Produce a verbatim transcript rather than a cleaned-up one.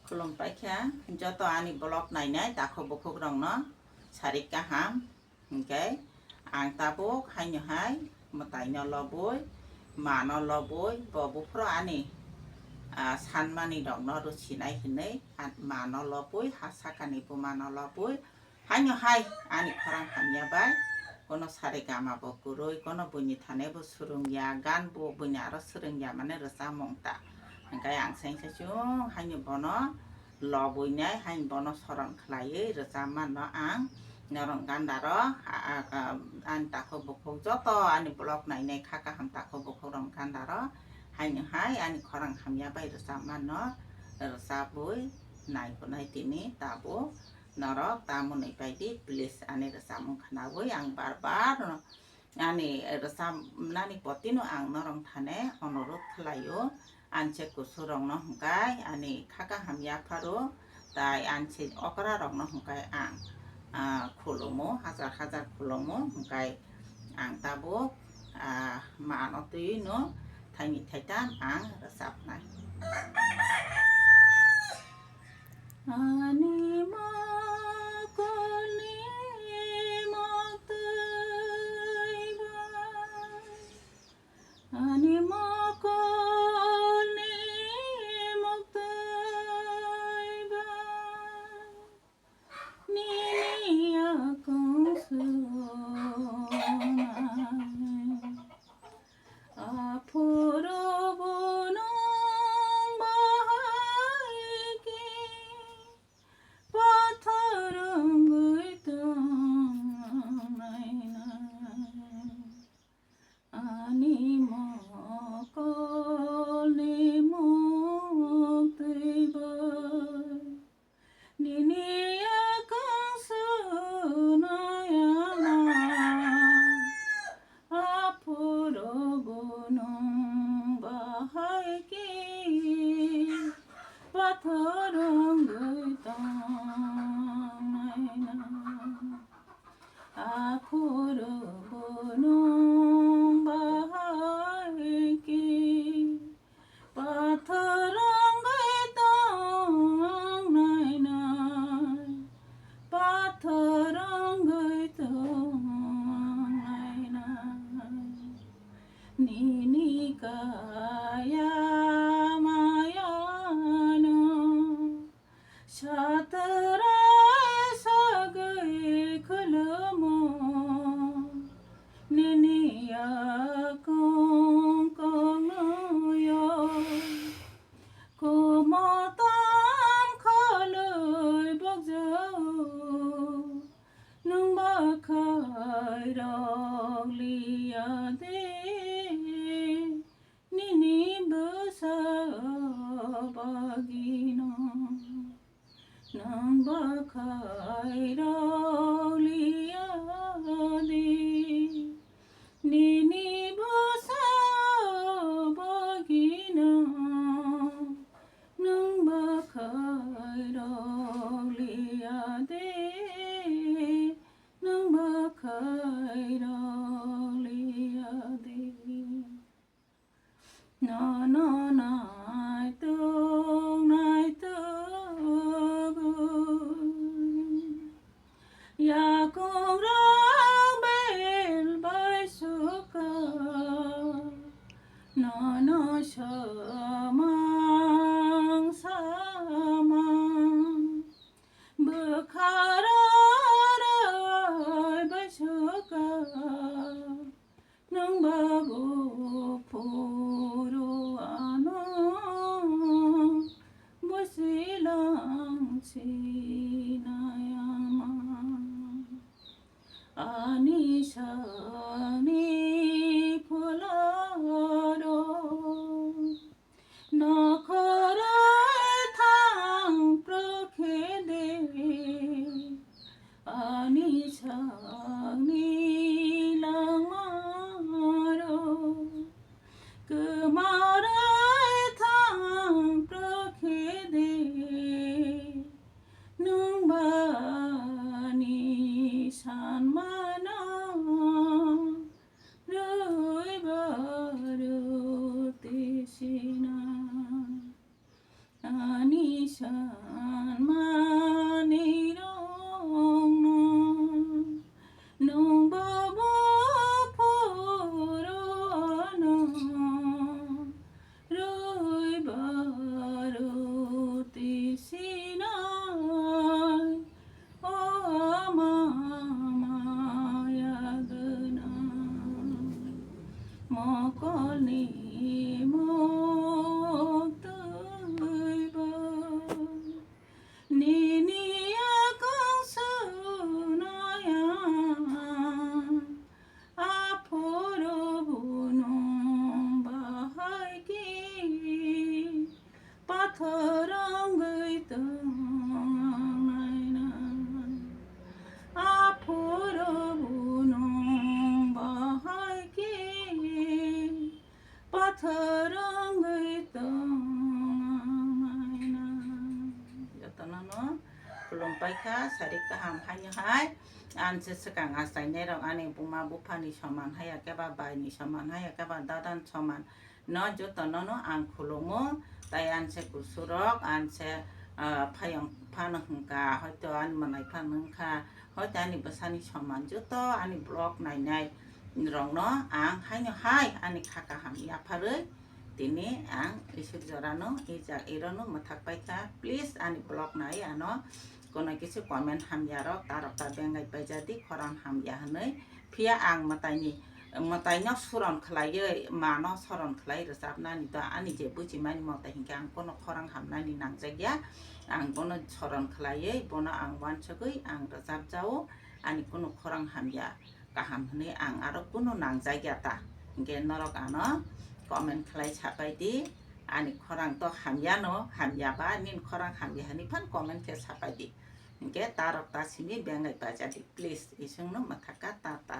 Khulumpai kha joto ani vlog nainai takhuk bukhuk rokno, sarik kaham. Hwnkhe ang tabuk haino hai mwtaino lobwi, mano lobwi, bo buphuru ani, ah, sanmani rokno rwsinai hwnwi, ah, mano lobwi, ha sakani bumano lobwi, haino hai ani khorang hamya bai, kono sare gama bo kwrwi, kono buini thane bo swrwngya, gan bo buini aro swrwngya, mane rwchapmung ta. Hwnkhe ang sengsa chwng haino bono lobwinai, haino bono soron khlaiwi rwchapmano ang norok gandaro, a, a, a, ani takhuk bukhuk joto ani vlog nainai kha kaham takhuk bukhuk rok gandaro, haino hai ani khorang hamya bai rwchapmano rwchapwi naikhwnai tini tabuk. Norok tamoni pai di, please, ani rwchapmung khnawi ang bar bar no ani rwchapnani potino ang norok thane onurodh khlaio. Ani se kusurokno hwnkhe ani kha kaham yapharo, tai ani se okrarokno hwnkhe ang, ah, khulumo, hajar hajar khulumo, hwnkhe ang tabuk, ah, mano twi no thaini thaitam ang rwchapnai. Ani mokolni moktwi bai, ani mokolni moktwi bai, nini yakung sunai. Aphuru bo nwng bahai khe pathor wngwi tongnainai. Ani mokolni moktwi bai nini yakung sunai ama, aphuru bo nwng bahai khe pathor wngwi tongnainai. Aphuru bo nwng bahai khe pathor wngwi tongnainai, pathor wngwi tongnainai. Nini kaya mayano satrai sagwi khulumo, nini yakung kongno yo. Kumotam kholwi bokjao, nwng bwkhai rok liya de, nini bwsa bagwino. Nwng bwkhai rok liya de, nini bwsa bagwino. Nwng bwkhai rok liya de, nwng bwkhai rok liya de. Nono naituk naituk yakung rok bel bai suka, nono samang samang bwkha rok bai suka. Nwng ba buphuru ano bwswilang sinai ama. Ani sakni pholaro nokhorwi thang prokhede, ani sakni langmaro kwmarwi thang prokhede, nwng bani sanmano. Ani sanmani rongno, nung bobo phurono, rui baruti sinai, o mama yagna, mokolni moktuiba. Nini yakung sunaya, aphuru bunung bahai ki, pathor wngwi tongnaina. Aphuru bunung bahai ki, pathor wngwi tongnaina. Jotono no khulumpai kha, sari kaham haino hai. Ang se swkang achainai rok ani buma buphani soman haya khe ba bai ni soman haya khe ba dadan soman no jotono no ang khulumo. Tai ang se kusurok, ang se, ah, phayong phano hwnkha, hoito ani manai phano hwnkha, hoito ani bwsani soman joto ani vlog nainai rokno ang haino hai ani kha kaham yapharwi tini ang isuk jorano ijak irono mwthak paikha. Please ani vlog nai ano kono kisi comment hamya rok tarok ta bengai paijadi khorang hamya hwnwi. Phiya ang mwtaini, mwtaino suron khlaiwi, mano soron khlai rwchapnani to ani je bujimani mwtai hinkhe ang kono khorang hamnani nangjakya. Ang bono soron khlaiwi bono ang uansugwi ang rwchapjao, ani kono khorang hamya kaham hwnwi ang aro kunu nangjakya ta. Hinkhe norok ano comment khlai sapai di, ani khorang to hamyano, hamyaba nini khorang hamya hwnwi phan comment khe sapai di. Hinkhe tarok ta simi bengai paijadi, please, isungno mwthaka tata.